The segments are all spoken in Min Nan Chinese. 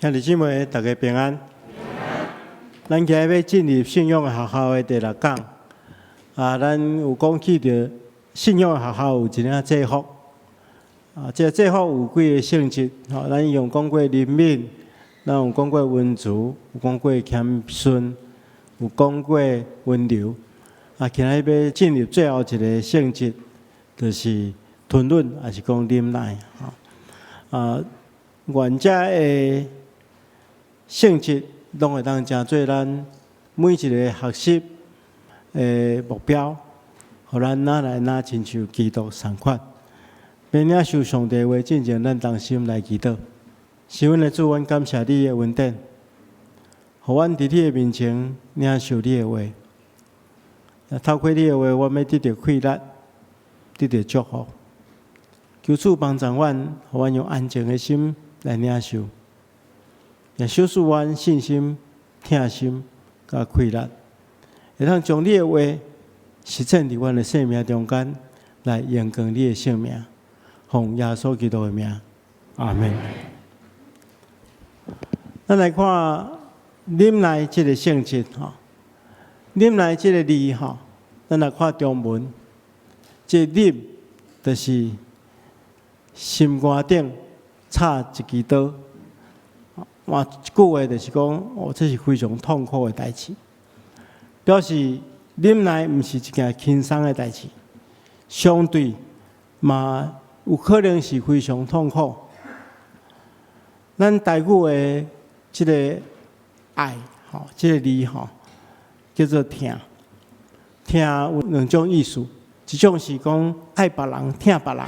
兄弟姊妹，大家平安。咱今日欲進入信仰學校的第六講。啊，咱有講起著信仰學校有一領制服。啊，這個制服有幾个性質？吼，咱有講過憐憫，咱有講過溫慈，有講過謙遜，有講過溫柔。啊，今日欲進入最後一个性質，就是吞忍，抑是講忍耐。吼，啊，願這个性質攏會當成做咱每一个學習的目標，予咱若來若親像基督仝款。欲領受上帝話進前，咱同心來祈禱。是阮的主，阮感謝你的恩典，予阮佇你的面前領受你的話。透過你的話，阮欲得著氣力，得著祝福。求主幫助阮，予阮用安靜的心來領受。也賞賜阮信心、疼心、佮氣力，會當將你的話實踐佇阮的生命中間，來榮光你的聖名，奉耶穌基督的名，阿們。咱來看忍耐這个性質吼，忍耐這个字吼，咱來看中文，這个忍就是心肝頂插一支刀。換一句話就是講，哦，這是非常痛苦的代誌，表示忍耐毋是一件輕鬆的代誌，相對嘛有可能是非常痛苦。咱台語的這个愛，吼，這个字吼，叫做疼。疼有兩種意思，一種是講愛別人、疼別人，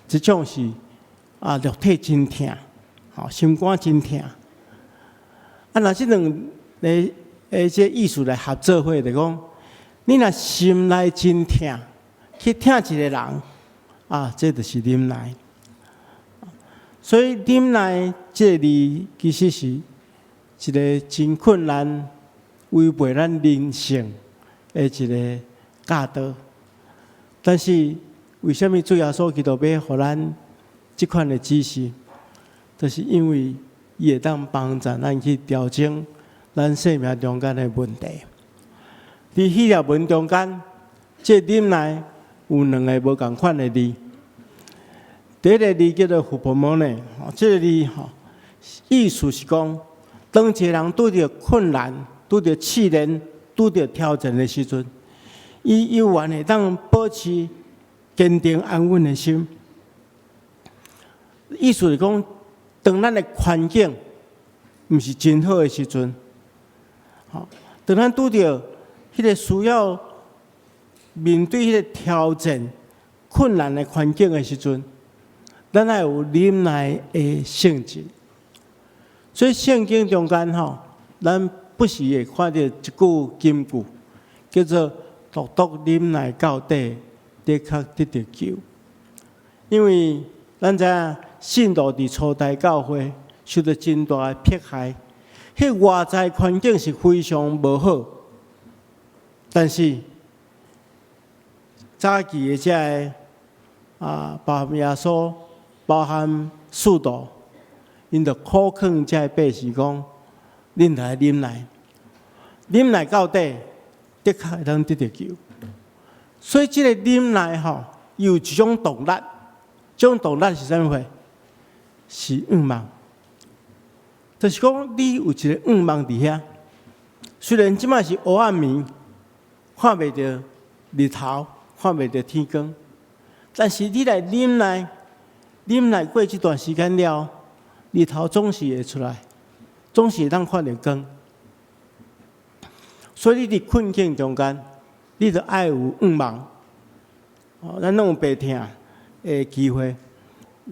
一種是啊肉體真疼。吼，心肝真疼。啊，若這兩个的這意思來合做伙，就講，你若心內真疼，去疼一个人，啊，這就是忍耐。所以忍耐這个字其實是一个真困難、違背咱人性的一个教導。但是為啥物主耶穌基督欲予咱這款的指示？就是因為伊會當幫助咱去調整咱生命中間的問題。佇希臘文中間，這忍耐有兩个無仝款的字。第一个字叫做 hupomone，這个字吼，意思是講，當一个人拄著困難、拄著試煉、拄著挑戰的時陣，伊猶原會當保持堅定安穩的心。意思是講，當咱的環境毋是真好的時陣，吼，當咱拄著彼个需要面對彼个挑戰、困難的環境的時陣，咱愛有忍耐的性質。所以聖經中間吼，咱不時會看著一句金句，叫做“獨獨忍耐到底，的確得著救”。因為咱知影信徒佇初代教會受著真大的迫害，彼外在環境是非常無好，但是早期的這个啊，包含耶穌，包含使徒，𪜶就苦勸這个百姓講：恁來忍耐，忍耐到底，的確會當得著救。所以這个忍耐吼，有一種動力，這種動力是啥物貨？是向望，就是講你有一个向望佇遐。雖然這擺是黑暗暝，看袂著日頭，看袂著天光，但是你來忍耐，忍耐過這段時間了，日頭總是會出來，總是會當看著光。所以你佇困境中間，你著愛有向望。哦，咱攏有病疼的機會。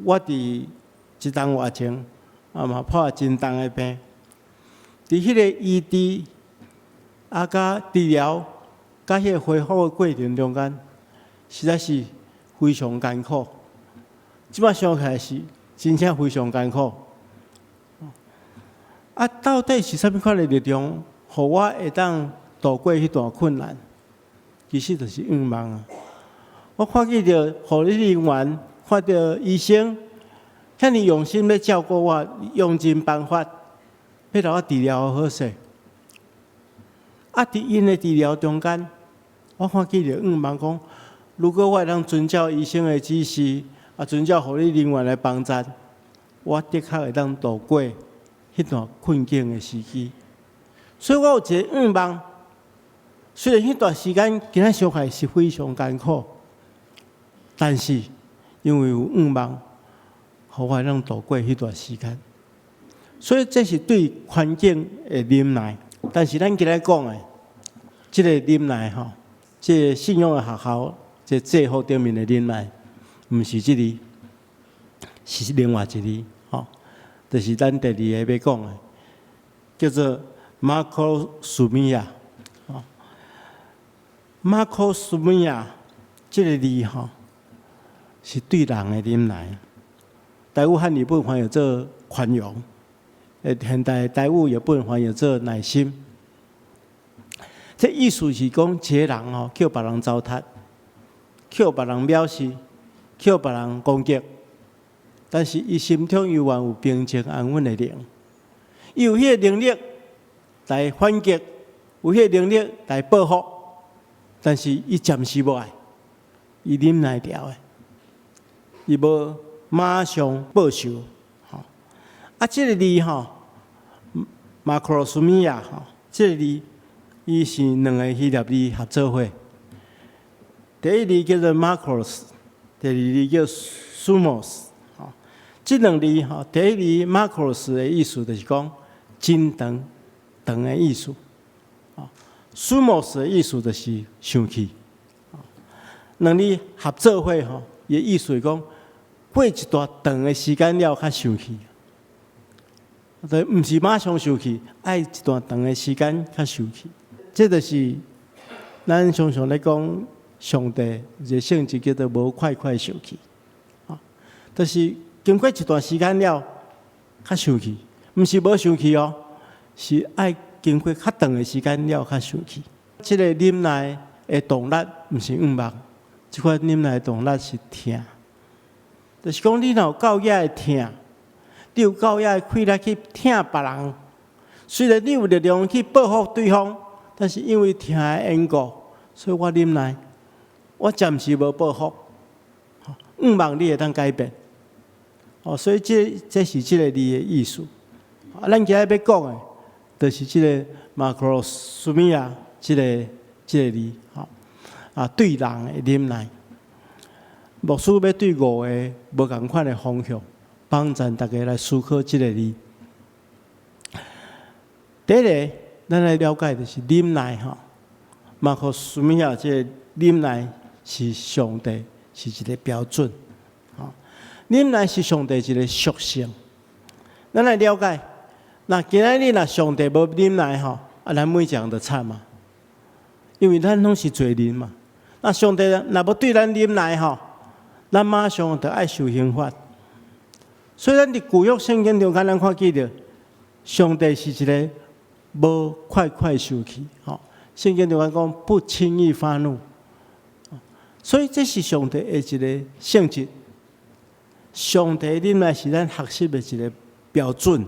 我佇一冬外前，啊嘛破真重的病，佇彼个醫治啊，佮治療，佮彼个恢復的過程中間，實在是非常艱苦。這擺想起來是真正非常艱苦。啊，到底是啥物款的力量，予我會當度過彼段困難？其實就是向望啊！我看見著護理人員，看著醫生，遐爾用心咧照顧我，用盡辦法欲予我治療好勢。啊，佇𪜶的治療中間，我看見著向望講，如果我會當遵照醫生的指示，啊，遵照護理人員的幫贊，我的確會當度過彼段困境的時期。所以我有一個向望，雖然彼段時間今仔想起來是非常艱苦，但是因為有向望，予我會當度過彼段時間。所以這是對環境的忍耐。但是咱今仔講的，這個忍耐吼，這個信仰的學校，這個制服頂面的忍耐，毋是這個，是另外一個吼，就是咱第二个欲講的，叫做 Macrothumia，吼，Macrothumia 這个字吼，是對人的忍耐。台語漢語本翻譯做寬容，現代台語譯本翻譯做耐心。這意思是講，一个人吼，予別人糟蹋，予別人藐視，予別人攻擊，但是伊心中猶原有平靜安穩的靈，伊有彼个能力來反擊，有彼个能力來報復，但是伊暫時無愛，伊忍耐牢的，伊無馬上報仇。吼，啊，這个字吼，Macrothumia 吼，這个字。伊是兩个希臘字合做伙，第一字叫做 Macros，第二字叫 Thumos。吼，這兩字吼，第一字 Macros 的意思就是講真長長的意思，吼，Thumos 的意思就是生氣。兩字合做伙吼，伊的意思是講過一段長的時間了，較生氣。對，毋是馬上生氣，愛一段長的時間較生氣。這就是咱常常咧講上帝一个性質叫做無快快受氣，啊，就是經過一段時間了，較生氣，毋是無生氣哦，是愛經過較長的時間了較生氣。這个忍耐的動力毋是向望，這款忍耐的動力是疼，就是講你若有夠遐的疼，你有夠遐的氣力去疼別人，雖然你有力量去報復對方。但是因為疼的緣故，所以我忍耐，我暫時無報復，向望你會當改變。哦，所以這是這個字的意思。啊，咱今仔欲講的，就是這个 Macrothumia 這个字，吼啊，對人的忍耐。牧師欲對五个無仝款的方向，幫助大家來思考這个字。第一个，咱來了解就是忍耐吼，Macrothumia 這个忍耐是上帝是一个標準，吼，忍耐是上帝一个屬性。咱來了解，若今仔日若上帝無忍耐吼，啊，咱每一个人就慘嘛，因為咱攏是罪人嘛。那上帝若無對咱忍耐吼，咱馬上就愛受刑罰。所以咱佇舊約聖經中間，咱看見著上帝是一个無快快受氣，吼！聖經中間講不輕易發怒，所以這是上帝的一个性質。上帝忍耐是咱學習的一个標準。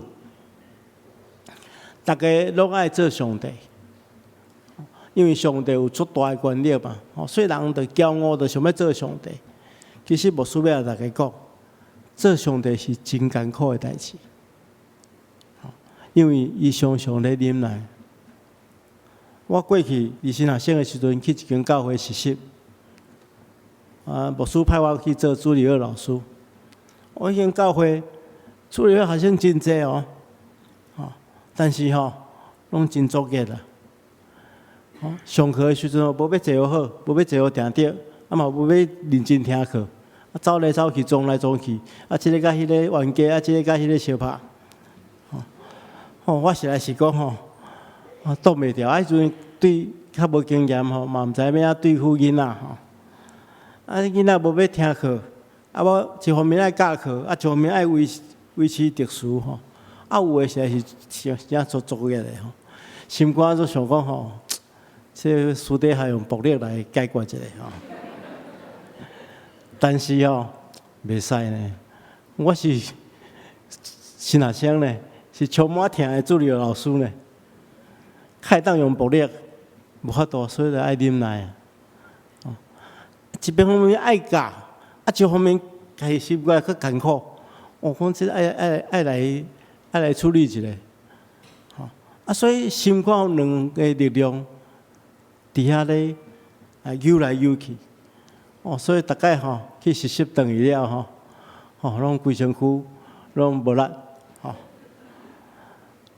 逐家攏愛做上帝，因為上帝有足大的權力嘛，所以人就驕傲，就想欲做上帝。其實牧師欲共大家講，做上帝是真艱苦的代誌。因為伊常常咧忍耐。我過去佇新學生的時陣，去一間教會實習，啊，牧師派我去做主日學老師。我彼間教會主日學學生真濟哦，吼，但是吼，攏真作孽啦。上課的時陣無欲坐好，無欲坐好定著，啊嘛無欲認真聽課，啊走來走去，撞來撞去，啊這个佮彼个冤家，啊這个佮彼个相拍。吼，我實在是講吼，我擋袂牢。啊，彼陣對較無經驗吼，嘛毋知欲按怎對付囡仔吼。啊，囡仔無欲聽課，啊，我一方面愛教課，啊，一方面愛維持秩序吼。啊，有的實在是真正足作孽的吼，心肝都想講吼，這私底下用暴力來解決一下吼。但是吼，袂使呢，我是是哪啥呢？是充滿疼的主日學老師呢？較會當用暴力，無法度，所以就愛忍耐啊。一邊方面愛教，啊，一方面家己心肝較艱苦。我講這愛來處理一下，吼啊，所以心肝有兩個力量佇遐咧啊游來游去。哦，所以逐擺吼去實習轉去了吼，吼攏規身軀攏無力，吼。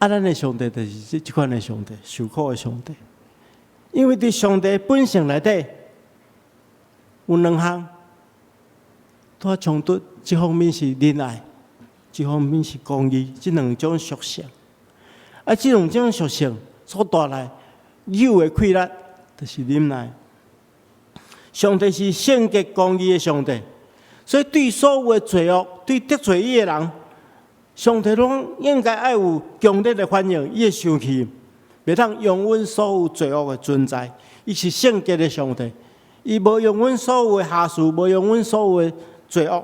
啊，咱的上帝就是這款的上帝，受苦的上帝。因為佇上帝本性內底有兩項拄仔衝突，一方面是仁愛，一方面是公義，這兩種屬性。啊，這兩種屬性所帶來有的氣力，就是忍耐。上帝是聖潔公義的上帝，所以對所有的罪惡、對得罪伊的人，上帝攏應該愛有強烈的反應，伊會生氣，袂當容忍所有罪惡的存在。伊是聖潔的上帝，伊無容忍所有的瑕疵，無容忍所有的罪惡，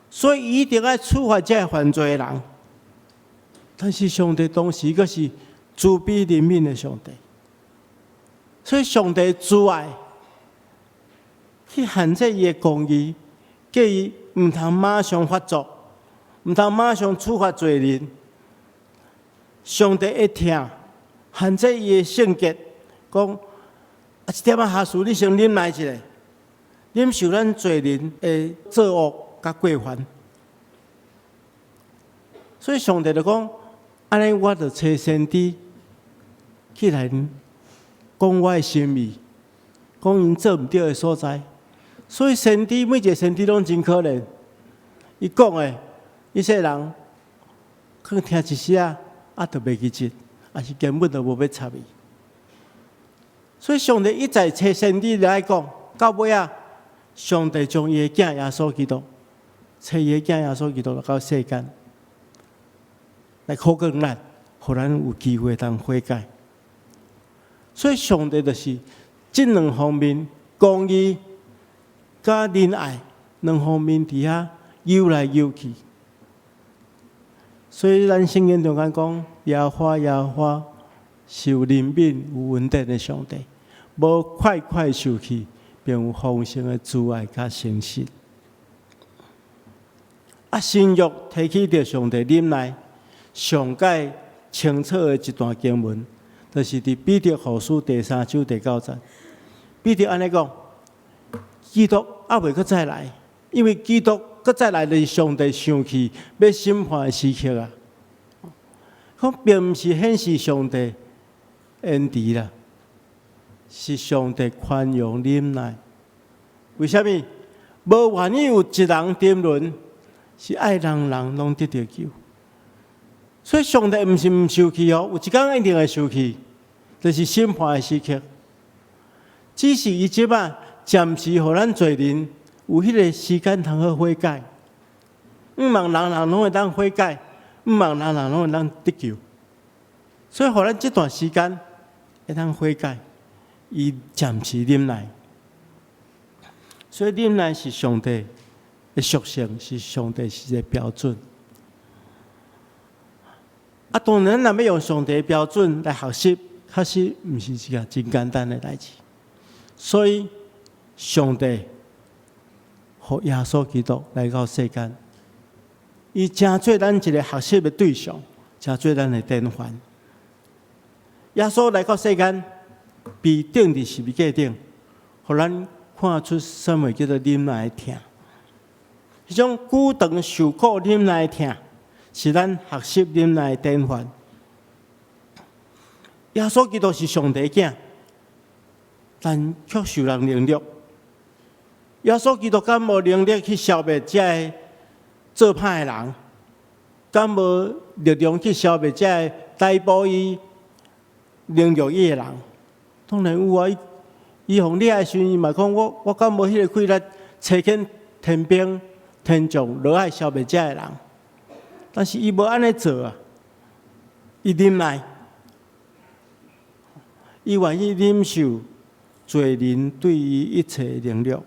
所以伊一定愛處罰這个犯罪的人。但是上帝同時閣是慈悲憐憫的上帝，所以上帝慈愛去限制伊的公義，叫伊毋通馬上發作，毋通馬上處罰罪人。上帝會疼，限制伊的聖潔，講啊，一點仔瑕疵，你先忍耐一下，忍受咱罪人的作惡佮過犯。所以上帝就講，按呢我就差先知起來講我的心意，講𪜶做毋對的所在。所以先知每一個先知攏真可憐，伊講的，伊世人可能聽一時仔，啊，就袂記得，抑是根本就無欲插伊。所以上帝一再差先知來講，到尾仔，上帝將伊的囝耶穌基督，差伊的囝耶穌基督來到世間，來苦過咱，予咱有機會通悔改。所以上帝就是這兩方面，公義佮仁愛兩方面佇遐游來游去。所以咱聖經中間講，耶和華耶和華是有憐憫、有恩典的上帝，無快快受氣，並有豐盛的慈愛佮誠實。啊，新約提起著上帝忍耐，上蓋清楚的一段經文，就是佇彼得後書第三章第九節。彼得按呢講，基督猶未閣再來，因為基督閣再來就是上帝生氣欲審判的時刻啊！講並毋是顯示上帝延遲啦，是上帝寬容忍耐。為啥物？無願意有一人沉淪，是愛人人攏得著救。所以上帝毋是毋生氣哦，有一工一定會生氣，就是審判的時刻。只是伊這擺暫時予咱罪人有彼個時間通好悔改。毋望人人攏會當悔改，毋望人人攏會當得救。所以，予咱這段時間會當悔改，伊暫時忍耐。所以忍耐是上帝的屬性，是上帝是一個標準。啊，當然，咱若欲用上帝的標準來學習，確實毋是一個真簡單的代誌。所以，上帝予耶穌基督來到世間，伊成做咱一個學習的對象，成做咱的典範。耶穌來到世間，被釘佇十字架頂，予咱看出啥物叫做忍耐的疼。彼種久長受苦忍耐的疼，是咱學習忍耐的典範。耶穌基督是上帝囝，但卻受人凌辱。耶穌基督敢無能力去消滅這个做歹的人？敢無力量去消滅這个逮捕伊、凌辱伊的人？當然有啊！伊予掠的時陣，伊嘛講我敢無彼个氣力，差遣天兵天將落來消滅這个人？但是伊無按呢做啊！伊忍耐，伊願意忍受罪人對伊一切凌辱。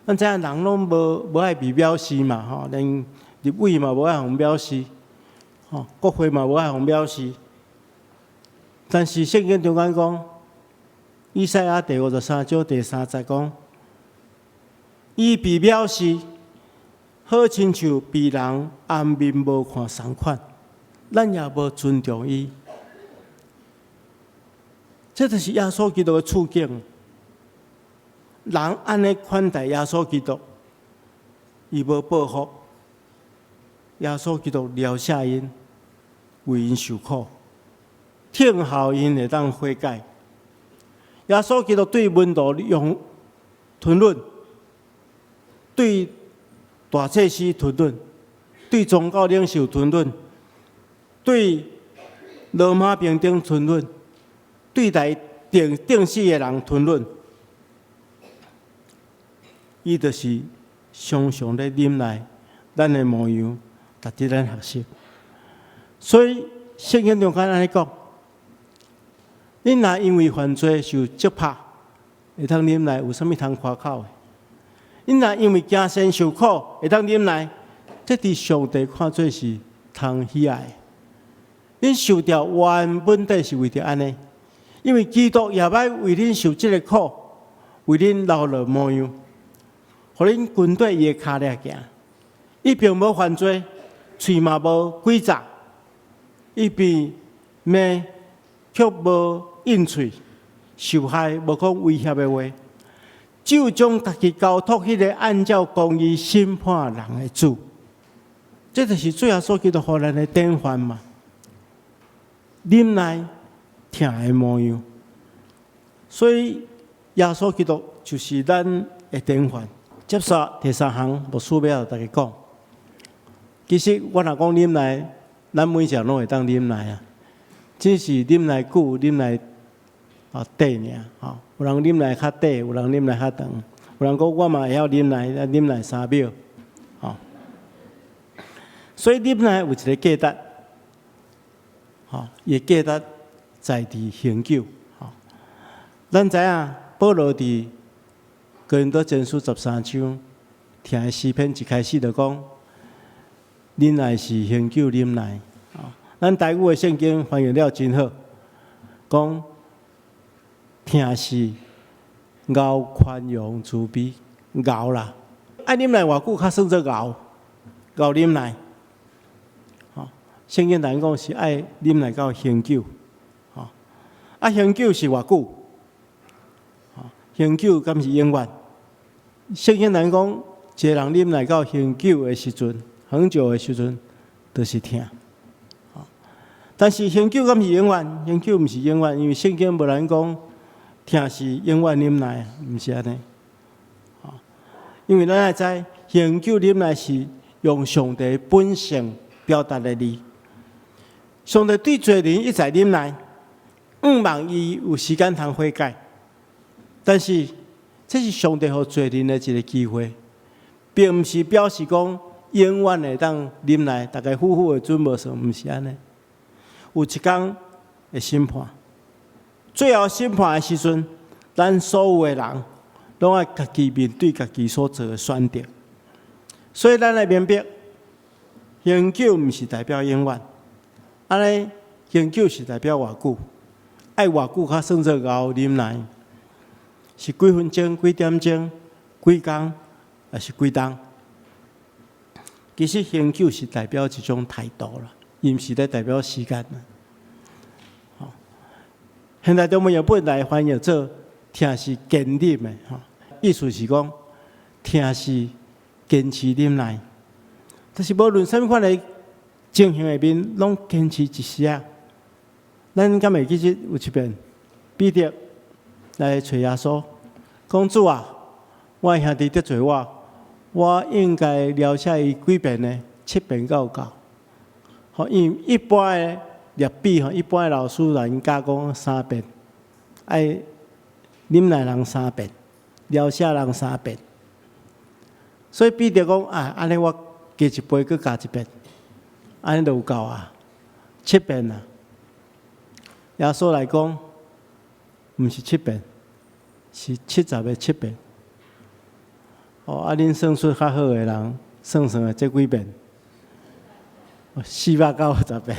咱知影人攏無愛被藐視嘛，吼，連立委嘛無愛予藐視，吼，國會嘛無愛予藐視。但是聖經中間講，以賽亞第53章第3節講，伊被藐視，好親像被人掩面無看仝款，咱也無尊重伊。這就是耶穌基督的處境。人按呢款待耶穌基督，伊無報復。耶穌基督饒赦𪜶，為𪜶受苦，聽候𪜶會當悔改。耶穌基督對門徒用吞忍，對大祭司吞忍，對宗教領袖吞忍，對羅馬兵丁吞忍，對待釘釘死的人吞忍，伊就是常常咧忍耐咱的模樣，值得咱學習。所以聖經中間按呢講：恁若因為犯罪受責拍，會當忍耐，有啥物通誇口的？恁若因為行善受苦，會當忍耐，這佇上帝看做是通喜愛的。恁受著原本底是為著按呢，因為基督也欲為恁受這个苦，為恁留落模樣，予恁跟綴伊的跤跡行。伊並無犯罪，喙嘛無詭詐，伊被罵卻無應喙，受害無講威脅的話，就將家己交託彼个按照公義審判人的主。這就是主耶穌基督予咱的典範嘛。忍耐疼的模樣，所以耶穌基督就是咱的典範。接續第三項，牧師欲予大家講。其實我若講忍耐，咱每一個人攏會當忍耐啊，只是忍耐久、忍耐啊短爾吼。有人忍耐較短，有人忍耐較長。有人講我嘛會曉忍耐，忍耐3秒，吼。所以忍耐有一个價值，吼，伊的價值在佇恆久。吼，咱知影保羅佇哥林多前書13章，疼的詩篇一開始就講，忍耐是恆久忍耐。咱台語的聖經翻譯了真好，講疼是熬寬容慈悲，熬啦。愛忍耐偌久，較算做熬，熬忍耐。吼，聖經內講是愛忍耐到恆久，吼，啊恆久是偌久？吼，恆久敢是永遠？聖經內講，一個人忍耐到恆久的時陣，恆久的時陣，就是疼。但是恆久敢是永遠？恆久毋是永遠，因為聖經無咱講疼是永遠忍耐，毋是按呢。因為咱愛知，恆久忍耐是用上帝本性表達的字。上帝對罪人一再忍耐，向望伊有時間通悔改。但是這是上帝予罪人的一个機會，並毋是表示講永遠會當忍耐，逐家夫婦的準無算，毋是按呢。有一工會審判，最後審判的時陣，咱所有的人攏愛家己面對家己所做的選擇。所以咱來明白，恆久毋是代表永遠，按呢恆久是代表偌久，愛偌久較算做𠢕忍耐，是幾分鐘、幾點鐘、幾工，抑是幾冬？其實恆久是代表一種態度啦。伊毋是咧代表時間啦。吼，現代中文譯本來翻譯做疼是堅忍的，吼，意思是講疼是堅持忍耐，就是無論啥物款的情形下面，攏堅持一時仔。咱敢會記得有一遍，彼得來揣耶穌，講主啊，我的兄弟得罪我，我應該饒赦伊幾遍呢？七遍敢有夠？吼，因為一般的拉比吼，一般的老師來教講三遍，愛忍耐人三遍，饒赦人三遍。所以彼得講啊，按呢我加一倍，閣加一遍，按呢就有夠啊，七遍啊。耶穌來講，毋是七遍，是77遍。哦，啊，恁算術較好的人，算算會這幾遍？ 490遍。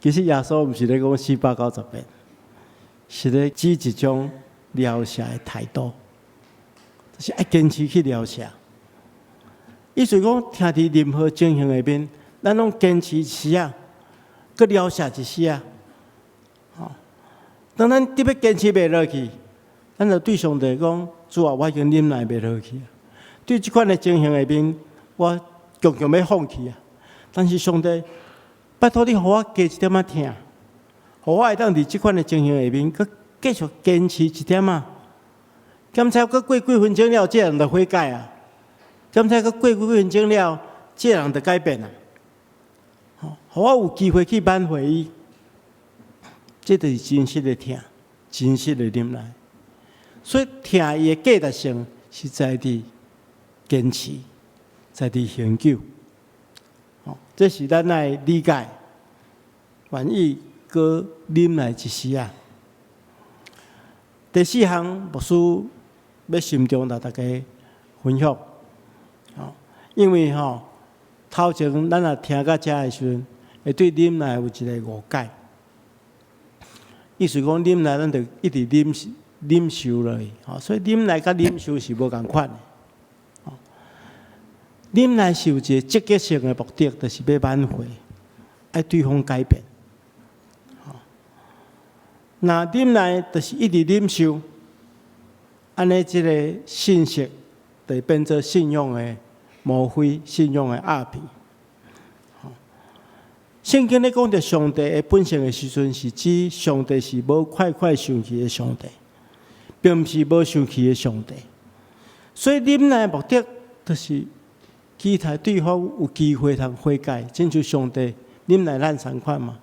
其實耶穌毋是咧講四百九十遍，是咧指一種饒赦的態度，就是愛堅持去饒赦。意思講，聽佇任何情形下面，咱攏堅持一時仔，閣饒赦一時仔。吼，當咱特別堅持袂落去，咱就對上帝講：主啊，我已經忍耐袂落去啊！對這款的情形下面，我強強欲放棄啊！但是上帝，拜託你予我加一點仔疼，予我會當佇這款的情形下面，閣繼續堅持一點仔。敢猜閣過幾分鐘了，這個人就悔改啊！敢猜閣過幾分鐘了，這個人就改變啊！吼，予我有機會去挽回伊，這就是真實的疼，真實的忍耐。所以疼伊的價值性是在佇堅持，在佇恆久。吼，這是咱愛理解，願意閣忍耐一時仔。第四項，牧師欲心中共大家分享，吼，因為吼頭前咱若聽到遮的時陣，會對忍耐有一個誤解。意思講忍耐，咱就一直忍忍受落去，吼，所以忍耐佮忍受是無仝款的。吼，忍耐是有一個積極性的目的，就是欲挽回，愛對方改變。吼，若忍耐就是一直忍受，按呢這個信息就會變做信仰的魔鬼，信仰的鴉片。聖經咧講著上帝的本性的時陣，是指上帝是無快快生氣的上帝，並毋是無生氣的上帝。所以忍耐的目的，就是期待對方有機會通悔改，親像上帝忍耐咱仝款嘛。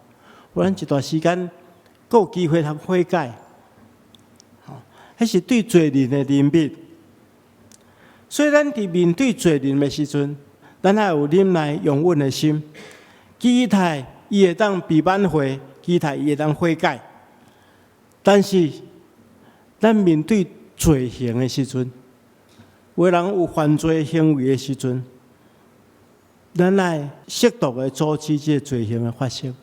予咱一段時間，閣有機會通悔改。吼，彼是對罪人的憐憫。所以咱佇面對罪人的時陣，咱愛有忍耐、容忍的心，期待伊會當被挽回，期待伊會當悔改。但是，咱面對罪行的時陣，有的人有犯罪行為的時陣，咱愛適度的阻止這个罪行的發生。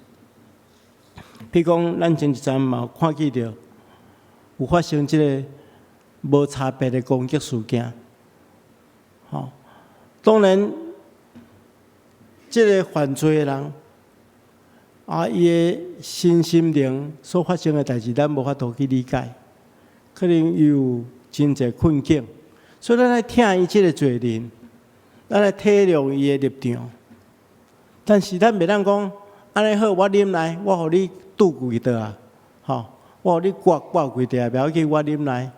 比如講，咱前一陣嘛有看見著有發生這个無差別的攻擊事件。吼，當然，這个犯罪的人，啊，伊的身心靈所發生的代誌，咱無法度去理解，可能伊有真濟困境，所以咱愛疼伊這个罪人，咱愛體諒伊的立場。但是咱袂當講，按呢好，我忍耐，我予你拄規刀啊，吼，我予你割割規地啊，袂要緊，我忍耐，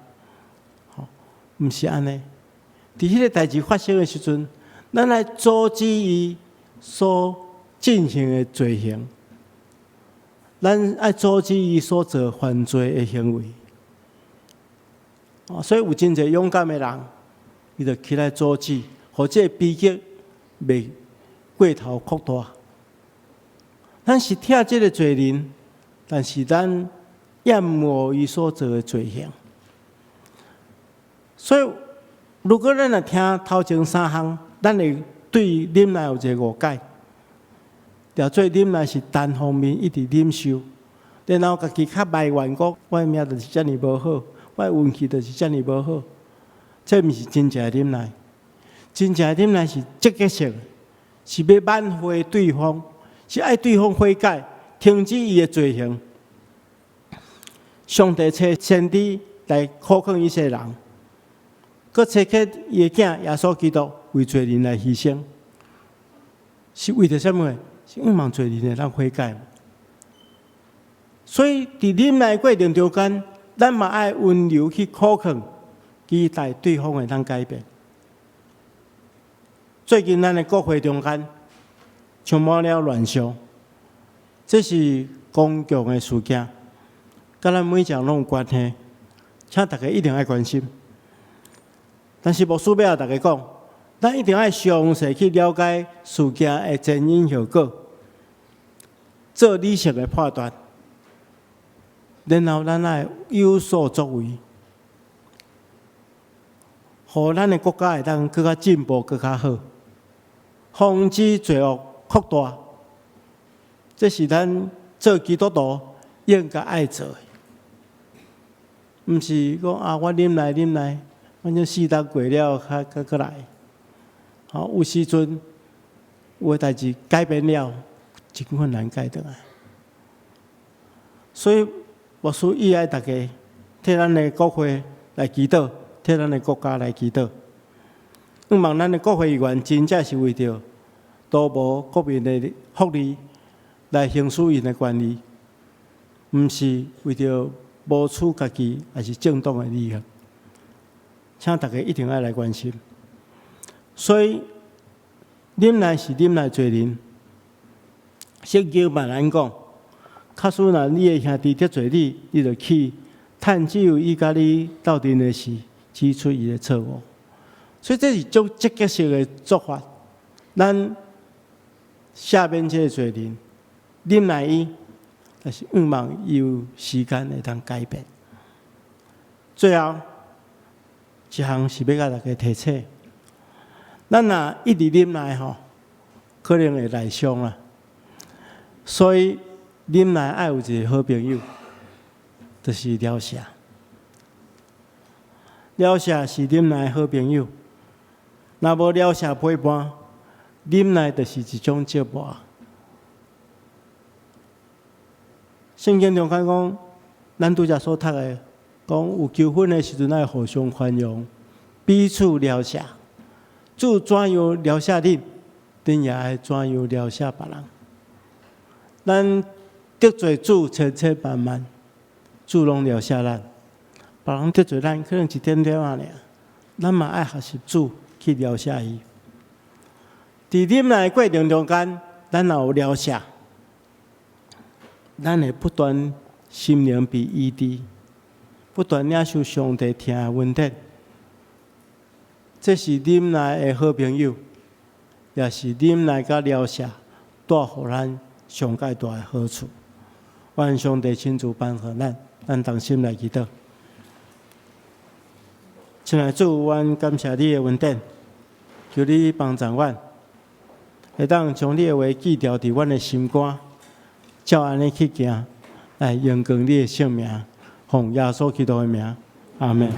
吼，毋是按呢。佇彼个代誌發生的時陣，咱來阻止伊所進行的罪行，咱愛阻止伊所做犯罪的行為。哦，所以有真濟勇敢的人，伊就起來阻止，予這个悲劇袂過頭擴大。咱是疼這个罪人，但是咱厭惡伊所做的罪行。所以，如果咱若聽頭前三項，咱會對忍耐有一個誤解。著做忍耐是單方面一直忍受，然後家己較埋怨講，我的命就是遮爾無好，我的運氣就是遮爾無好。這毋是真正的忍耐，真正的忍耐是積極性，是欲挽回對方，是愛對方悔改，停止伊的罪行。上帝差先知來苦勸以色列人，閣差遣伊的囝耶穌基督為罪人來犧牲，是為著啥物？是向望罪人會當悔改。所以佇忍耐過程中間，咱嘛愛溫柔去苦勸，期待對方會當改變。最近咱的國會中間充滿了亂象，這是公共的事件，佮咱每一個人攏有關係，請大家一定愛關心。但是牧師欲共大家講，咱一定愛詳細去了解事件的前因後果，做理性的判斷，然後咱愛有所作為，予咱的國家會當閣較進步、閣較好，防止罪惡擴大。這是咱做基督徒應該愛做的，毋是講啊，我忍耐忍耐，反正4冬過了，較閣閣來。好，有時陣有的代誌改變了，真困難改轉來。所以牧師伊愛大家替咱的國會來祈禱，替咱的國家來祈禱。向望咱的國會議員真正是為著圖謀國民的福利來行使𪜶的權利，毋是為著謀取家己抑是政黨的利益。請大家一定愛來關心。所以忍耐是忍耐罪人。聖經嘛咱講，假使若你的兄弟得罪你，你就去趁只有伊佮你鬥陣的時，指出伊的錯誤。所以這是種積極性的做法。咱赦免這个罪人，忍耐伊，但是向望伊有時間會當改變。最後一項是欲共大家提醒，咱若一直忍耐吼，可能會內傷啦。所以忍耐愛有一個好朋友，就是饒赦。饒赦是忍耐的好朋友。若無饒赦陪伴，忍耐就是一種折磨。聖經中間講，咱拄才所讀的，講有糾紛的時陣，愛互相寬容，彼此饒赦。主怎樣饒赦恁，恁也愛怎樣饒赦別人。咱得罪主千千萬萬，主攏饒赦咱；別人得罪咱，可能一點點仔爾，咱嘛愛學習主去饒赦伊。佇忍耐的過程中間，咱若有饒赦，咱會不斷心靈被醫治，不斷領受上帝疼的恩典。這是忍耐的好朋友，也是忍耐佮饒赦帶予咱上蓋大的好處。願上帝親自幫助咱，咱同心來祈禱。親愛的主，阮感謝你的恩典，求你幫助阮，會當將你的話記牢佇阮的心肝，照按呢去行，來榮光你的聖名，奉耶穌基督的名，阿門。